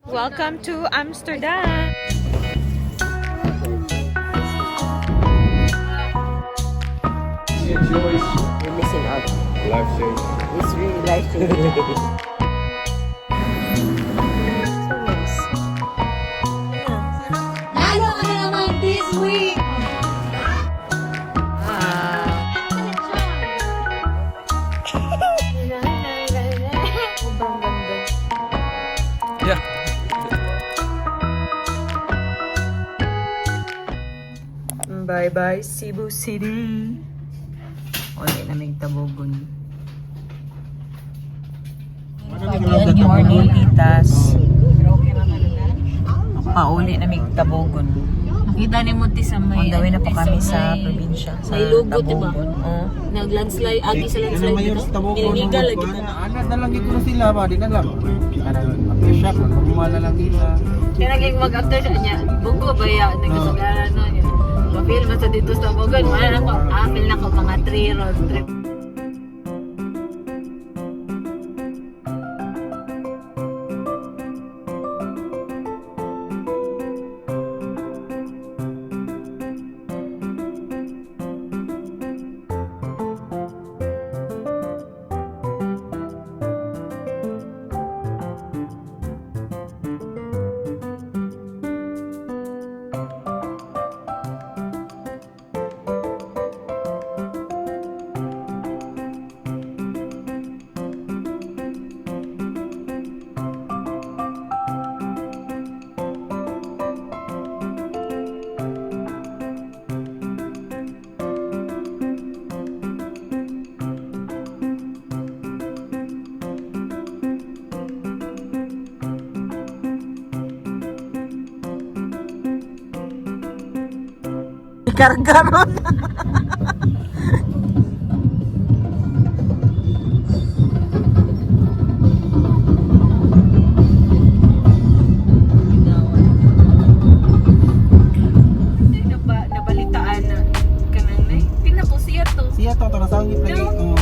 Welcome to Amsterdam! You're missing out. Life changing. It's really life changing. So nice. Lalo ka na naman this week! Sobrang ganda. Yeah. Bye-bye, Cebu City. Uli na may Tabogon. Good morning, titas. Pauli na may Tabogon. Nakita ni Munti sa may On the way na po ano, kami sa may- probinsya, sa may lugot, diba? Tabogon. Oo. Nag-landslide, agi sa landslide dito. Inigal lagi na. Anas na lang gito sila ba, di na lang. Kanang shock lang, pagmumala lang nila. Kaya naging mag-after siya niya, bugo ba ya, nagkasagaran no niya. Mapil man sa dito sa Bogon, wala na ko, feel na ko mga 3 road trip. Kargaron. Nabalitaan na kanang nay. Pinako siya to. Siya to, to nasangit lagi. No. Oh.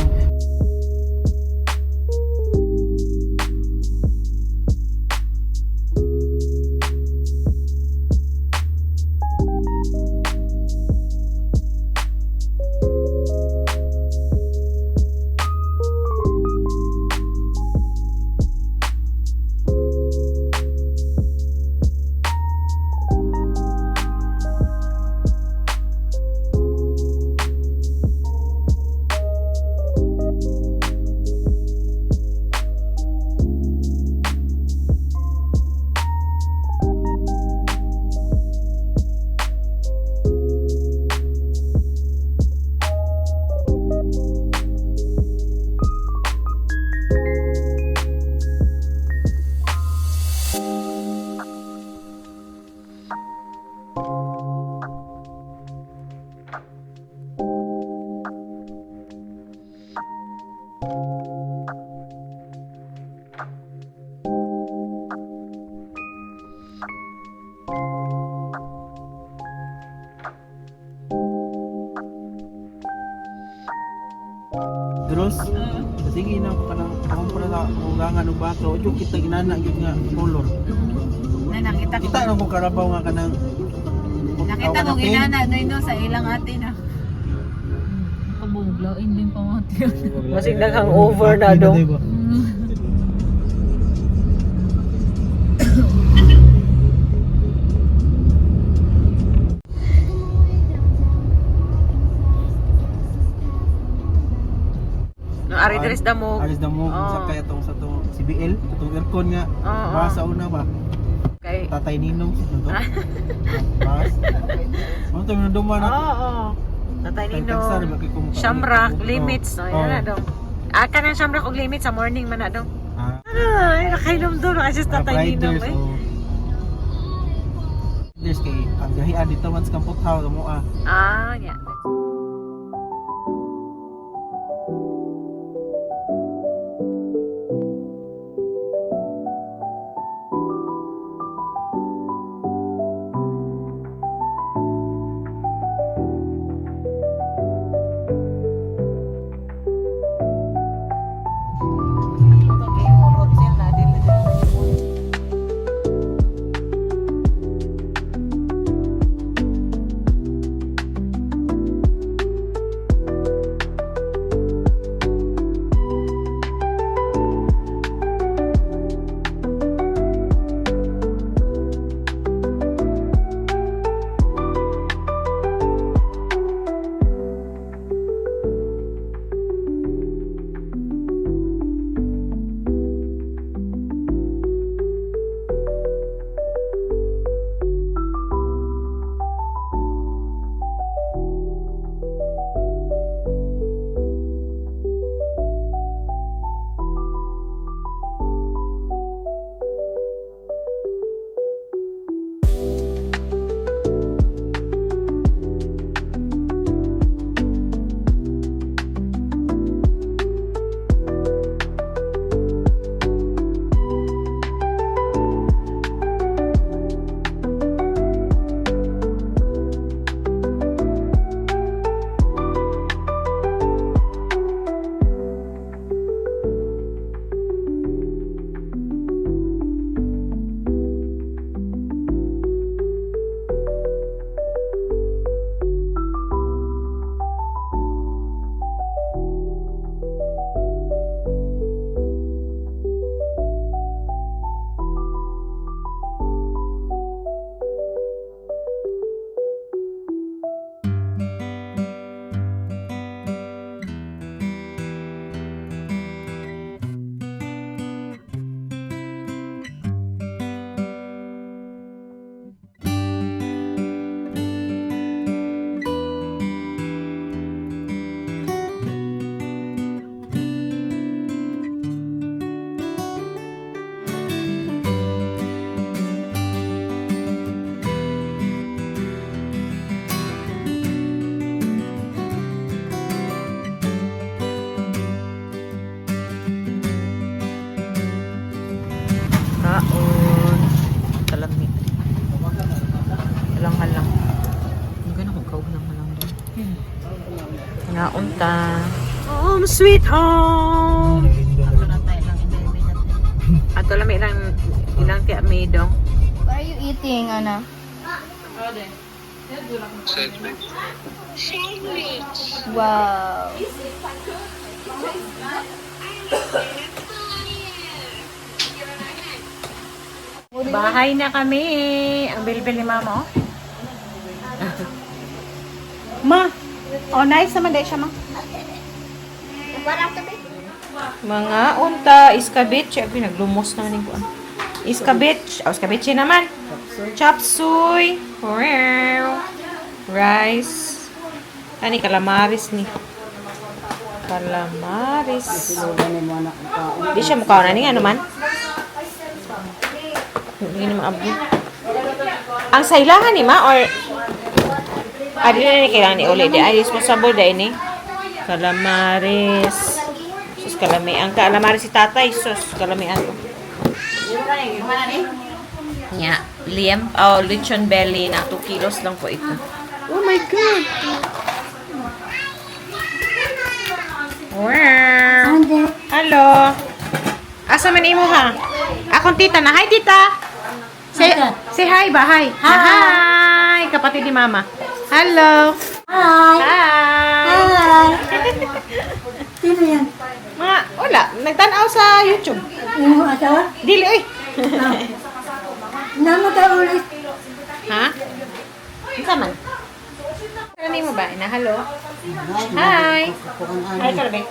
Dros. Sige na kanang akong para sa kugangan og bato, jud kita ginana gyud nga color. Na nakita ko. Kita na ko karabaw nga kanang Nakita ko ginana no no sa ilang ate na. Kabuglain din pa mga tiyo. Masig daghang over na dong. No, ari diri sa Damog. Aris damo Oo. sa kaya tong sa tong CBL, atong aircon nga. Oo. Basa una ba? Kay Tatay Ninong sa to. Bas. Mo to minuduma na. Oo. Tatay Kay tagsar, Nino. ba kay kung- Shamrock Oo. limits no, yan na Oo. dong. Ah, kanang Shamrock og limits sa morning man na dong. Ah, Ay, nakainom doon kasi sa ah, Tatay Nino riders, eh. oh. Riders kay ang gahian dito man sa Kamputhaw mo ah. Ah, yeah. Nga unta. Home sweet home. Ato lang may ilang ilang tiya may dong. What are you eating, Ana? Wow. Bahay na kami. Ang bilbil ni mama, oh. Ma, oh nice naman dahil siya, ma. Mga unta, iskabitche. Ay, naglumos naman yung kuan. Iskabitche. Oh, iskabitche naman. Chop suey. Wow. Rice. Ani, calamares ni. Calamares. Di siya mukha na ni ano man. Hindi na maabot. Ang sailahan ni ma or Adi na ni kailangan ni uli di ay disposable dai ni. Calamares. Sus kalami ang calamares si tatay sus kalami ato. Nya, liam oh lechon belly na 2 kilos lang po ito. Oh my God. Wow. Hello. Asa man imo ha? Akong tita na. Hi, tita. Say hi ba? Hi. Hi. Hi. Kapatid ni mama. Hello. Hi! Hi. Hi! Sino yan? Mga, wala. Nagtanaw sa YouTube. Yung asawa? Dili, oy. Nama ka ulit. Ha? Unsa man? Kami mo ba? Ina, hello. Hi. Hi, Karbe.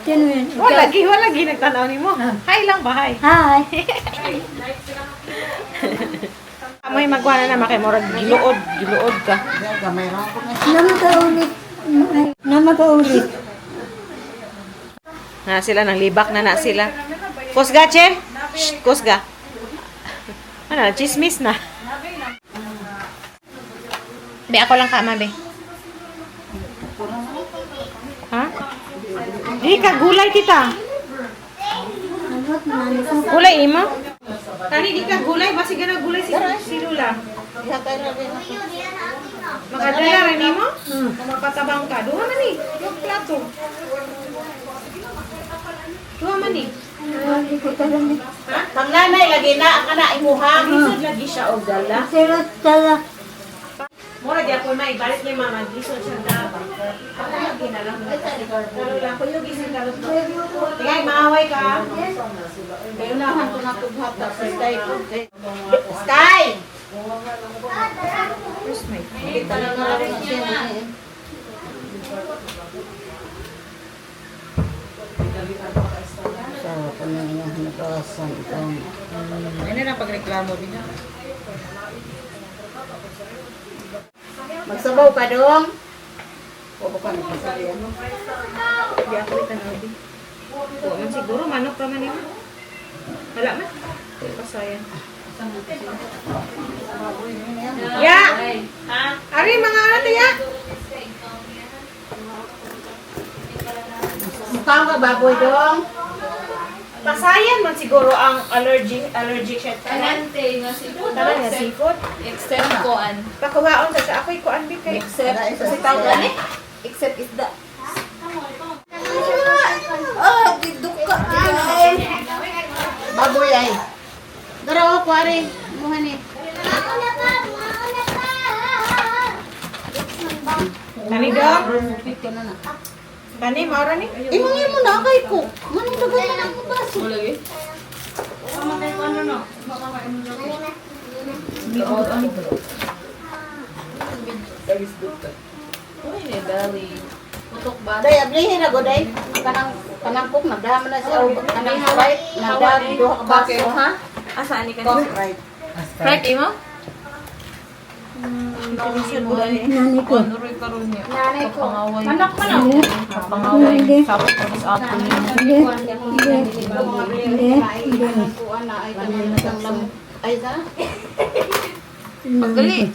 Sino yan? Wala gi, wala gi nagtanaw nimo. Hi lang ba? Hi. Hi! Amoy magwana na makay murag giluod, giluod ka. Nama ka ulit. Nama ka ulit. Na sila nang libak na na sila. Kusga, che? Shh, kusga. Ano, chismis na. Be, ako lang ka, be. Ha? Di ka gulay tita. Gulay imo? Tani di ka gulay, basi gana gulay si si Lula. Makadala ra nimo? Kung mapatabang ka, duha man ni. Yung plato. Duha man ni. Kang nanay lagi na ang kana imuha. Lisod lagi siya og dala. Sira tala. Mura di ako may balik ni mama lisod siya daba. Ako lagi na lang. Lalo lang ko yung gising kalot. Tingay maaway ka. Kailangan ko na tughat sa Sky. Sky. Ano na pagreklamo din ha? Magsabaw ka dong. O ka nagsabi ano? Di ako itanaw di. Wa man siguro manok ra man nimo. Wala man. Pasayan. Ya. Ari mga ano to ya? Mukha ka baboy dong. Pasayan man siguro ang allergic allergic siya. Kanante nga seafood. Tanan nga seafood. Except koan. Pakuhaon sa siya ako'y kuan bi kay. Except kasi tawag ani? Except isda. Oh, giduka. Ay. Baboy ay. Dara o kuwari. Muha ni. Kani dong? Kani maura ni? Imong imo na kay ko. Manong daghan man ang baso. Uy, may belly. Putok ba? Day ablihin na go day. Kanang kanang cook nagdahan man na siya og kanang Sprite nagdahan duha ka baso ha. Asa ani kani? Coke Sprite. Sprite imo? Nanay ko. Anuroy karon niya. Nanay ko. Pangaway. Manok man oh. Pangaway. Sapot kami sa ato niya. Hindi. Hindi. Hindi. Hindi. Ay sa? Pagdali.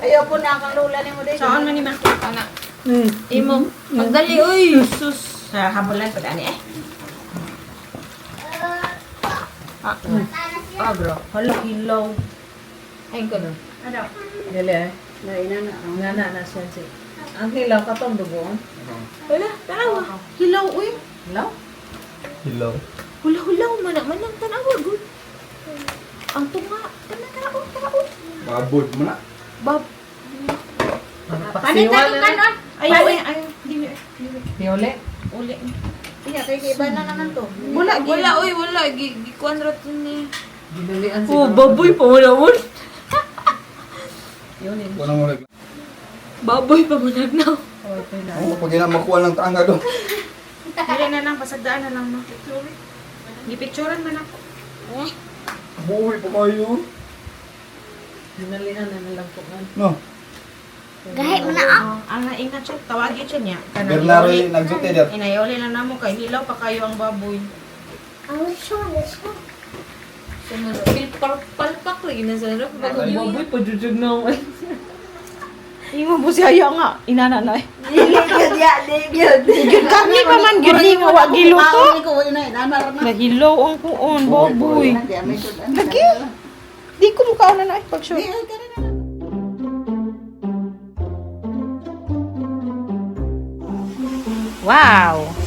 Ayaw po na ang lula nimo day. Saan man ni ma? Ana. Mm. Imo. Pagdali uy. Sus, habulan pa ani eh. Ah, bro. Hala hilaw. Ay ko no. Ano? Dili eh. Dai na na. Nana na siya si. Ang hilaw ka tong dugo. Wala, tanawa. Hilaw, uy. Hilaw? Hello. Hula-hulaw man na man ang tanawa, good. Ang tunga. Tana, tao, tao. Babod mo na. Bab. Panin tayo kanon. Ayaw, ay, ayaw. Dili, dili. Yole? Uli. Iya, kay iba na naman to. Wala, Wala, oy, wala. Gikuan ra to ni. Ginalian Oh, baboy pa wala mo. Yun eh. Wala mo rin. Baboy pa mo na. Oo, pag ina makuha lang taanga do. Dili na lang, pasagdaan na lang, ma. Gipicturan man ako. Buhay pa kayo. Ginalian na nalang po. No. Gahi mo na ah. Oh, ang naingat siya, tawagin siya niya. Kanang Bernardo iuli. nagsulti der. Inayoli na namo kay hilaw pa kayo ang baboy. Ang sure, sure. Palpak lagi na sa rap. Baboy pa jujug na ako. Imo po siya ayaw nga, inana na eh. Dili gyud ya, dili gyud. Gyud kami pa man gyud ni nga wa giluto. Kaon ko wala na inana ra na. Nahilaw ang kuon, baboy. Di amay sud. Lagi. Di ko mukaon na na eh, pag sure. Di ay kare na. Wow.